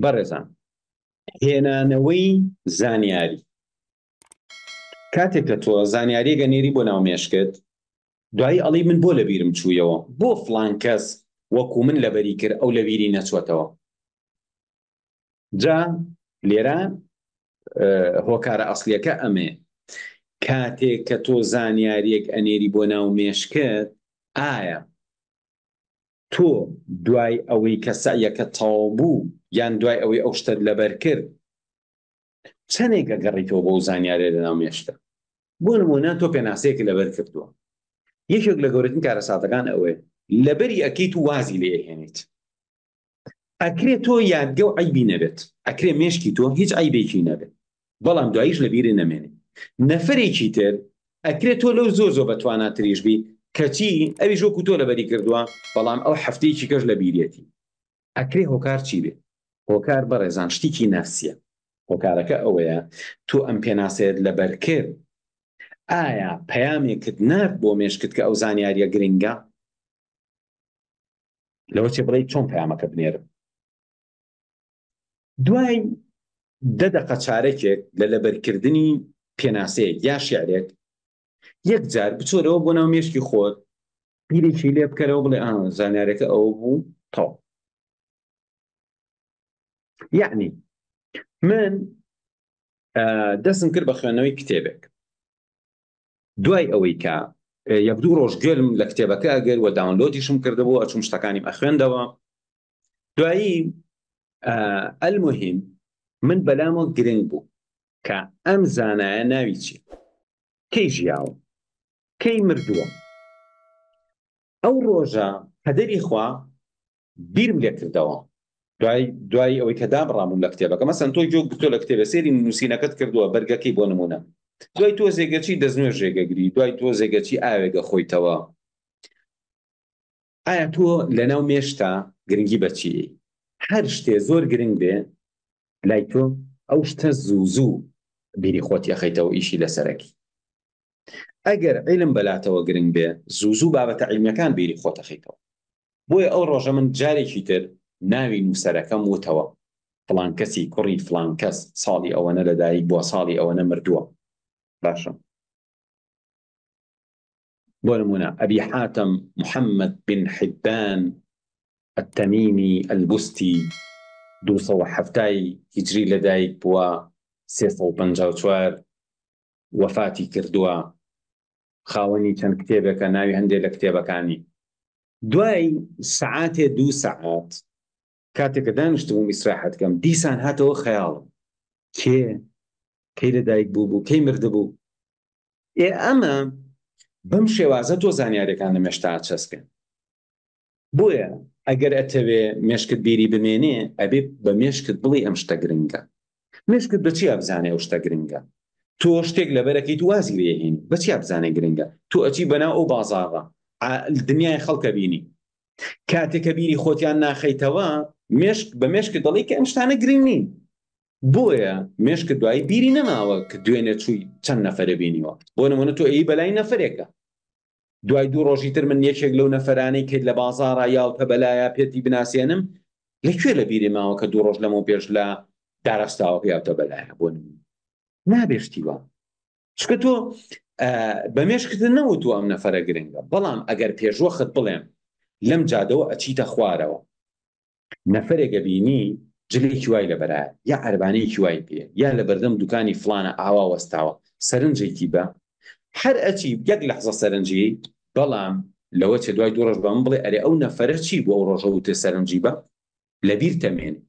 بەڕێزان هێنانەوەی زانیاری کاتێک کە تۆ زانیاریەک ئەنێری بۆ ناو مێشکت دوایی ئەڵێی من بۆ لەبیرم چوویەوە بۆ فڵان کەس وەکو من لەبەری کرد ئەو لەبیری نەچوەتەوە جا لێرە هۆکارە ئەسڵیەکە ئەمەیە کاتێک کە تۆ زانیاریەک ئەنێری بۆ ناو مێشکت ئایا تۆ دوای ئەوەی کە سەعیەکە تەواو بوو یان دوای ئەوەی ئەو شتەت لەبەر کرد چەندێک ئەگەڕیتەوە بۆ زانیارێ لە ناو مێشکە بۆ نمونە تۆ پێناسەیەک لەبەر کردووە یەکێک لە گەورەترین کارەساتەکان ئەوەیە لەبەری ئەکەیت و وازی لێ ئەهێنیت ئەکرێ تۆ یادگە و عەیبی نەبێت ئەکرێ مێشکی تۆ هیچ عەیبێکی نەبێت بەڵام دواییش لە بیرت نەمێنێ نەفەرێکی تر ئەکرێ تۆ لەو زۆر زۆر بەتواناتریش بی کەچی ئەویش وەکو تۆ لەبەری کردووە بەڵام ئەو هەفتەیەکی کەش لە بیرێتی ئەکرێ هۆکار چی بێ؟ هۆکار بەڕێزان شتیکی نەفسیە هۆکارەکە ئەوەیە تۆ ئەم پێناسەیەت لەبەر کرد ئایا پەیامێکت نارد بۆ مێشکت کە ئەو زانیاریە گرنگە؟ لەوە چێ بڵێی چۆن پەیامەکە بنێرم دوای دە دەقە چارەکێک لە لەبەرکردنی پێناسەیەک یا شعرێک یەک جار بچۆرەوە بۆ ناو مێشکی خۆت بیرێکی لێ بکەرەوە بڵێ ئا زانیارەکە ئەوە بوو تەواو یعنی من دەستم کرد بە خوێندنەوەی کتێبێک دوای ئەوەی کە یەک دوو ڕۆژ گوێم لە کتێبەکە ئەگەر وە داونلۆدیشم کردبوو ئەچوم شتەکانیم ئەخوێندەوە دوایی ئەلموهیم من بەلامەوە گرنگ بوو کە ئەم زانایە ناوی چییە کەی ژیاوە کەی مردووە ئەو ڕۆژە قەدەری خوا بیرم لێ کردەوە دوای دوای ئەوەی کە دابڕابووم لە کتێبەکە مەسەن تۆ گوێ گرتووە لە کتێبە سێری نووسینەکەت کردووە بەرگەکەی بۆ نمونە دوای تۆزێگەچی دەستنوێژێگەگری دوای تۆزێگەچی ئاوێگە خۆیتەوە ئایا تۆ لەناو مێشتا گرنگی بەچی هەر شتێ زۆر گرنگ بێ لای تۆ ئەو شتە زوو زوو بیری خۆتی ئەخەیتەوە ئیشی لەسەرەکی ئەگەر عیلم بەلاتەوە گرنگ بێ زوو زوو بابەتە عیلمیەکان بیری خۆت ئەخەیتەوە بۆیە ئەو ڕۆژە من جارێکی تر ناوی نووسەرەکەم وتەوە فڵان کەسی کوڕی فڵان کەس ساڵی ئەوەنە لەدایک بووە ساڵی ئەوەنە مردووە باشە بۆ نمونە ئەبی حاتم محەممەد بن حبان التمیمی البستی 270 هیجری لەدایک بووە 354 وەفاتی کردووە خاوەنی چەند کتێبێکە ناوی هەندێ لە کتێبەکانی. دوای سەعاتێ دوو سەعات کاتێ کە دانیشتبووم ئیسراحەت کەم دیسان هاتەوە خەیاڵم کێ کەی لە دایک بوو بوو کەی مردبوو ئێ ئەمە بەم شێوازە تۆ زانیاریەکان لە مێشتا ئەچەسپێن. بۆیە ئەگەر ئەتەوێ مێشکت بیری بمێنێ ئەبێ بە مێشکت بڵێی ئەم شتە گرنگە. مێشکت بە چیا بزانێ ئەو شتە گرنگە؟ تۆ شتێک لەبەرەکەیت و وازی لێ ئەهێنی بە چیا بزانێ گرنگە؟ تۆ ئەچی بەناو ئەو بازاڕە دنیای خەڵکە بینی کاتێ کە بیری خۆتیان ناخەیتەوە مێشک بە مێشکت دەڵێی کە ئەم شتانە گرنگ نین. بۆیە مێشکت دوایی بیری نەماوە کە دوێنێ چووی چەند نەفەرە بینیوە. بۆ نموونە تۆ ئەیی بەلای نەفەرێکە دوای دوو ڕۆژی تر من یەکێک لەو نەفەرانەی کە لە بازاڕا یاوتە بەلایا پێتی بناسێنم لە کوێ لە بیرێ ماوە کە دوو ڕۆژ لەمەو پێش لە دارەستاوەکە یاوتە بەلایە بۆ نموونە نابێ شتی وا چونکە تۆ بە مێشکت نەوتووە ئەم نەفەرە گرنگە بەڵام ئەگەر پێشوەخت بڵێم لەم جادەوە ئەچیتە خوارەوە نەفەرێک ئەبینی جلێکی وای لەبەرایە یا عەربانەیەکی وای پێیە یا لەبەردەم دوکانی فڵانە ئاوا وەستاوە سەرنجێکی بە هەر ئەچی یەک لەحزە سەرنجی بەڵام لەوە چێ دوای دوو ڕۆژ بە من بڵێ ئەرێ ئەو نەفەرە چی بوو ئەو ڕۆژە وتێ سەرنجی بە لەبیرتە مێنێ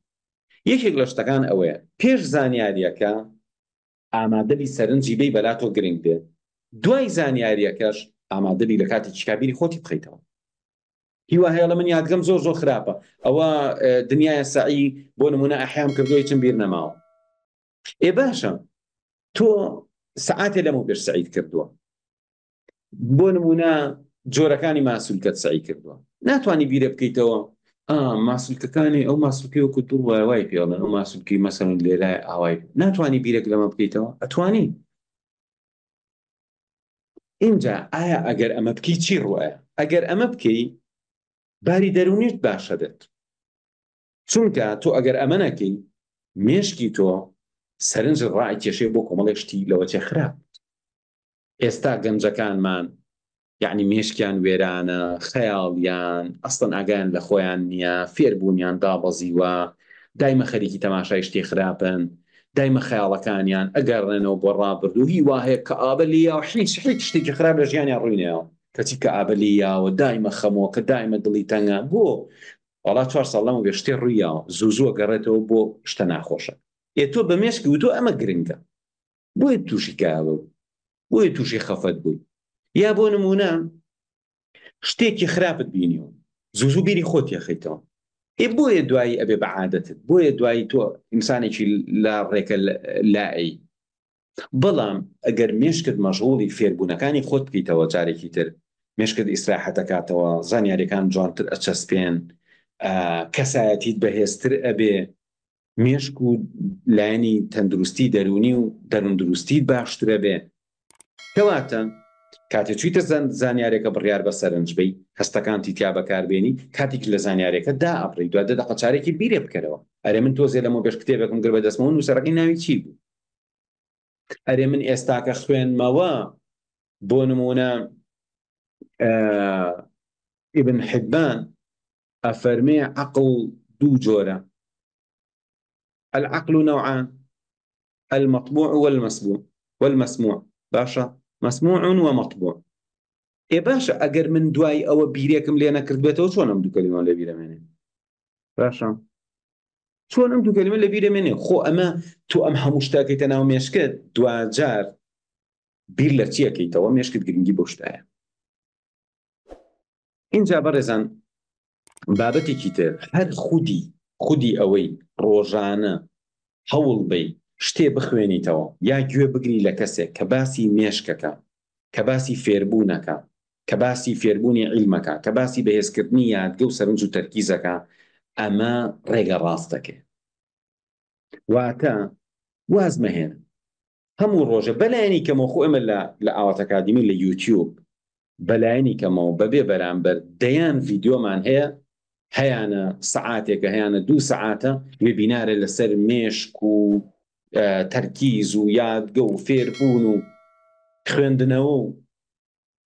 یەکێک لە شتەکان ئەوەیە پێش زانیاریەکە ئامادەبی سەرنجی بەی بەلاتۆ گرنگ بێ دوای زانیاریەکەش ئامادەبی لە کاتێکی کا بیری خۆتی بخەیتەوە. هیوا هەیە ئەڵێ من یادگەم زۆر زۆر خراپە ئەوە دنیایە سەعی بۆ نمونە ئەحیام کردووە هیچم بیر نەماوە ئێ باشە تۆ سەعاتێ لەمەو پێش سەعیت کردووە بۆ نمونە جۆرەکانی ماسولکەت سەعی کردووە ناتوانانی بیرە بکەیتەوە ماسولکەکانی ئەو ماسولکەی وەکو دوو وای وای پێڵێن ئەو ماسولکەی مەسەلەن لێرە ئاوای ناتوانانی بیرێک لەمە بکەیتەوە ئەتوانی ئینجا ئایا ئەگەر ئەمە بکەی چی ڕوئەیە؟ ئەگەر ئەمە بکەی باری دەروونیت باشە بێت. چونکە تۆ ئەگەر ئەمە نەکەی مێشکی تۆ سەرنج ڕائەکێشێ بۆ کۆمەڵێک شتی لەوەچێ خراپ. ئێستا گەنجەکانمان یەعنی مێشکیان وێرانە، خەیاڵیان، ئەسڵەن ئاگایان لە خۆیان نییە، فێربوونیان دابەزیوە، دایمە خەریکی تەماشای شتی خراپن، دایمە خەیاڵەکانیان ئەگەڕێنەوە بۆ ڕابردوو، هی وا هەیە کەئابە لێی یاوە هیچ هیچ شتێکی خراپ لە ژیانیان ڕووی نەیاوە، کەچی کەئابە لێی یاوە، دایمە خەمۆکە، دایمە دڵی تەنگە، بۆ؟ وەڵا چوار ساڵ لەمەوبێ شتێ ڕووی یاوە، زوو زوو ئەگەڕێتەوە بۆ شتە ناخۆشە. ئێ تۆ بە مێشکی وتووە ئەمە گرنگە، بۆیە تووشی کەئابە بووی، بۆیە تووشی خەفەت بووی. یا بۆ نموونە شتێکی خراپت بینیوە، زوو زوو بیری خۆت تێخەیتەوە. ئێ بۆیە دوایی ئەبێ بە عادەتت، بۆیە دوایی تۆ ئینسانێکی لا ڕێکە لائەی. بەڵام ئەگەر مێشکت مەشغوڵی فێربوونەکانی خۆت بکەیتەوە جارێکی تر مێشکت ئیسراحەت ئەکاتەوە، زانیاریەکان جوانتر ئەچەسپێن، کەسایەتیت بەهێزتر ئەبێ، مێشک و لایەنی تەندروستی دەروونی و دەرووندروستیت باشترەبێ. کەواتە کاتێ چویتە زانیارێکە بڕیار بە سەرنج بەی، هەستەکانتی تیا بەکاربێنی، کاتێکیش لە زانیارێکە دائەبڕی دوا دە دەقە چارێکی بیرێ بکەرەوە ئەرێ من تۆزێ لەمەوبێش کتێبێکم گرت بە دەستمەوە نووسەرەکەی ناوی چی بوو؟ ئەرێ من ئێستاکە خوێنمەوە بۆ نمونە ئیبن حبان ئەفەرمێ عقل دوو جۆرە العقل نوعان المطبوع والمسبوع والمسموع باشە مسموع ومطبوع ئێ باشە ئەگەر من دوای ئەوە بیرێکم لێ نەکردبێتەوە چۆن ئەم دوو کەلیمە لە بیرەمێنێ باشە چۆن ئەم دوو کەلیمە لە بیرە مێنێ خۆ ئەمە تۆ ئەم هەموو شتەکەیتە ناو مێشکت دواجار بیر لە چیەکەیتەوە مێشکت گرنگی بۆ شتایە اینجا بەڕێزان بابەتێکی تر هەر خودی خودی ئەوەی ڕۆژانە هەوڵ بەی شتێ بخوێنیتەوە یا گوێ بگری لە کەسێک کە باسی مێشکەکە کە باسی فێربوونەکە کە باسی فێربوونی عیلمەکە، کە باسی بەهێزکردنی یادگە و سەرنج و تەرکیزەکە، ئەمە ڕێگە ڕاستەکەیە. واتە واز مەهێنە. هەموو ڕۆژێ بەلایەنی کەمەوە خۆ ئێمە لە لە ئاوات ئەکادیمی لە یوتیوب بەلایەنی کەمەوە بەبێ بەرامبەر دەیان ڤیدیۆمان هەیە هەیانە سەعاتێکە هەیانە دوو سەعاتە وێبینارە لەسەر مێشک و تەرکیز و یادگە و فێربوون و خوێندنەوە و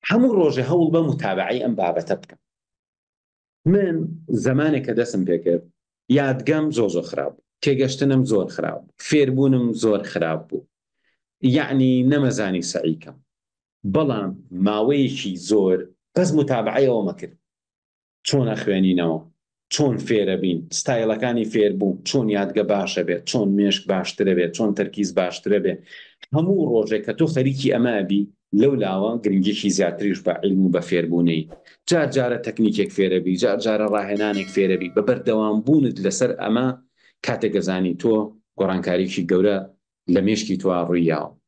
هەموو ڕۆژێ هەوڵ بە متابعەی ئەم بابەتە بکە. من زەمانێک کە دەسم پێکرد یادگەم زۆر زۆر خراپ بوو، تێگەشتنم زۆر خراپ بوو، فێربوونم زۆر خراپ بوو، یەعنی نەمەزانی سەعی کەم، بەڵام ماوەیەکی زۆر بەس متابعەی ئەوەمە کرد. چۆن ئەخوێنینەوە، چۆن فێرەبین، ستایڵەکانی فێربوون، چۆن یادگە باشەبێت، چۆن مێشک باشترەبێت، چۆن تەرکیز باشترەبێ، هەموو ڕۆژێک کە تۆ خەریکی ئەمە ئەبی لەو لاوە گرنگیەکی زیاتریش بە عیلم و بە فێربوونەی، جار جارە تەکنیکێک فێرەبی، جار جارە ڕاهێنانێک فێرەبی، بە بەردەوام بوونت لەسەر ئەمە کاتێک ئەزانی تۆ گۆڕانکاریەکی گەورە لە مێشکی تۆا ڕووی یاوە.